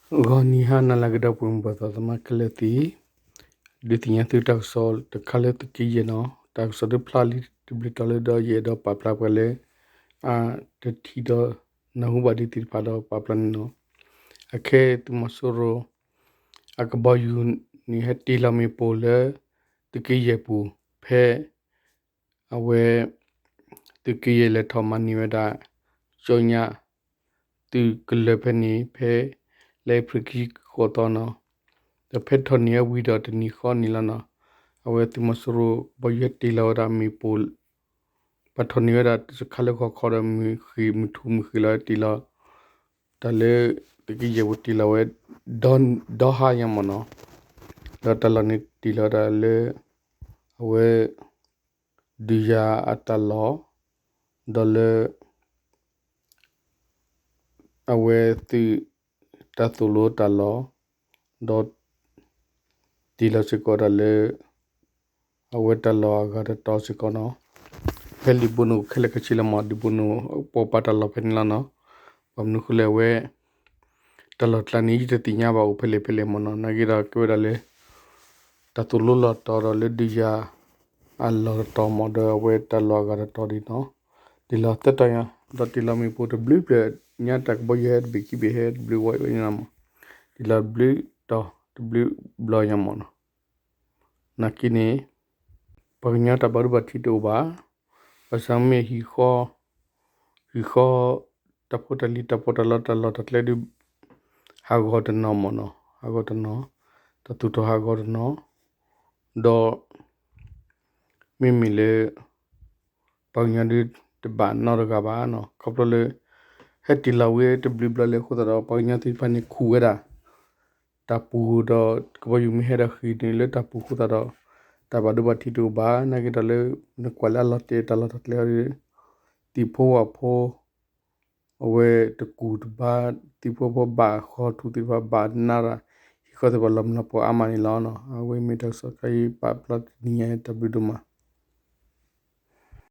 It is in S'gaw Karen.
ဂီၤနံၤဟါနၤလၢအဂ့ၤ ဒီပုၢ်ဝဲၢ်မုၣ်ပှၤသးသမါခဲလၢာ်သ့ၣ်, ဒုးသ့ၣ်ညါသုတၢ်ကစီၣ်တခါလၢသုးက့ယဲၢ်နီၤ, တၢ်ကစီၣ်ဒုးဖျါလံတဘျုးတီၤလၢဒီး ယအဲၣ်ဒိးပာ်ဖျါပှၤလၢ တထံၣ်ဒီးနၢ်ဟူဘၣ်ဒံးသ့ၣ်တဖၣ်ဒီးပာ်ဖျါန့ၣ်နီၤ. အခဲသုးမီၤစိရိၤ အကဘီယူၤန့ၣ် ဟဲတ့ၢ်လီၤမ့ၣ်ပိၢ်လၢ သုးက့ယဲၢ်ပူၤ ဖဲ အဝဲ သုးက့ယဲၢ်လဲၤထီၣ်မၤန့ၢ်ဝဲဒၣ် ကၠီညါ သုးကလၢၤဖဲန့ၣ် ဖဲလၢအ့ဖြ့ၣ်ခံဆံဃိးသီနီၤ, ဒီးဖဲထီၣ်န့ၢ်ဝဲဝံၤဒီးတနံၤဃီန့ၣ်လီၤနီၤ, အဝဲသုးမီၤစိရိၤကဘီယူၤဟဲတ့ၢ်လီၤဝဲဒၣ်မ့ၣ်ပိၢ် ပှၤထီၣ်န့ၢ်ဝဲဒၣ်တခါလၢဃီခီဒီး မုၢ်ဃ့ၢ်မုၢ်ထူၣ်မုၢ်ဃ့ၢ်လီၤတ့ၢ်လီၤ တၢ်လၢ သုးက့ယဲၢ်ပူၤတ့ၢ်လီၤဝဲ ဒီဟါညါမ့ၢ်နီၤ, ဒီးတၢ်လီၢ်န့ၣ်တ့ၢ်လီၤဝဲဒၣ်လၢ အဝဲ ဒုးယၤအတၢ်လီၢ်, ဒီးလၢ အဝဲသုး တၢ်သိၣ်လိတၢ်လီၢ်, ဒီး တ့ၢ်လီၤစ့ၢ်ကီးတၢ်လၢ အဝဲတၢ်လီၢ်အဂၤတတီၤစ့ၢ်ကီးနီၤ, ဖဲလံာ်ဘိနိၣ်ခဲလၢာ်ခဲဆ့လီၤမ့ၢ် ဒုးဘိနိၣ်ပိာ်ပာ်တၢ်လီၢ်ဖဲန့ၣ်လီၤနီၤ, ဘၣ်မနုၤဃိလဲၣ်အဝဲ တၢ်လီၢ်ကျါန့ၣ် ယတသ့ၣ်ညါဘၣ်အိၣ်ဖဲလဲၣ်ဖဲလဲၣ်မ့ၢ်နီၤ, နာ်က့ဒီးကဲဝဲဒၣ်လၢ တၢ်သိၣ်လိလီၤတီၤဒီးလၢဒုးယၤ အလီၢ်တတီၤမ့ၢ်ဒီးအဝဲတၢ်လီၢ်အဂၤတတီၤဒ်နီၤ, တ့ၢ်လီၤသၢတီၤညါ, ဒီးတ့ၢ်လီၤမ့ၣ်ပိၢ်တဘျုးဖျၢၣ်ညါ တၢ်ကဘီယူၤဟဲတဘ့ၣ်ခံဘ့ၣ်ဟဲတဘျုးဝဲညါမ့ၢ်, တ့ၢ်လီၤတဘျုးတီၤတဘျုးဘျီညါမ့ၢ်နီၤ, နာ်က့န့ၣ် ပှၤကညီတၢ်ဘၣ်ဒိဘၣ်ထံးတအိၣ်ဘၣ်, ဘၣ်ဆၣ်မ့ၢ်ဟံၣ်ဃီ ဟံၣ်ဃီ တၢ်ဖိတၢ်လံၤ တၢ်ပီးတၢ်လီ တၢ်လီၢ်တၢ်ကျဲဒုး ဟးဂီၤတနီၤမ့ၢ်နီၤ, ဟးဂီၤတနီၤ, တၢ်သူၣ်ထီၣ်ဟးဂီၤတနီၤ, ဒီး မ့မ့ၢ်လၢ ပှၤကညီဒုးတဘၣ်နီတဂၤဘၣ်နီၤ, ခီဖျိလၢ ဟဲတ့ၢ်လီၤဝဲတဘျုးဘျီလၢအဃိသတးဒီး ပှၤကညီသ့ၣ်တဖၣ်န့ၣ်ခူၣ်ဝဲဒၣ် တၢ်ပူၤဒီး ကဘီယူၤမ့ၢ်ဟဲဒီးဃ့ၢ်န့ၣ်လၢတၢ်ပူၤအဃိသတးဒီး တၢ်ဘၣ်ဒိဘၣ်ထံးတအိၣ်ဘၣ်, နာ်က့ဒီးလၢ နကွၢ်လၢအလီၤတဲာ်တၢ်လီၢ်တၢ်ကျဲအံၤဒီး သံၣ်ဖိဝၣ်ဖိ အဝဲတကူၣ်တဘါ, သံၣ်ဖိဝၣ်ဖိဘၣ်ဃီထူၣ်သ့ၣ်တဖၣ်ဘၣ်နးတၢ်, ဟံၣ်ဃီသ့ၣ်တဖၣ်လီၤမုၢ်လီၤပှီၤအါမးန့ၣ်လီၤနီၤ, အဝဲမ့ၢ်တၢ်ကစီၣ်ခဲအံၤပာ်ဖျါတနံၤညါအံၤ တၢ်ဘျုးဒိၣ်မး.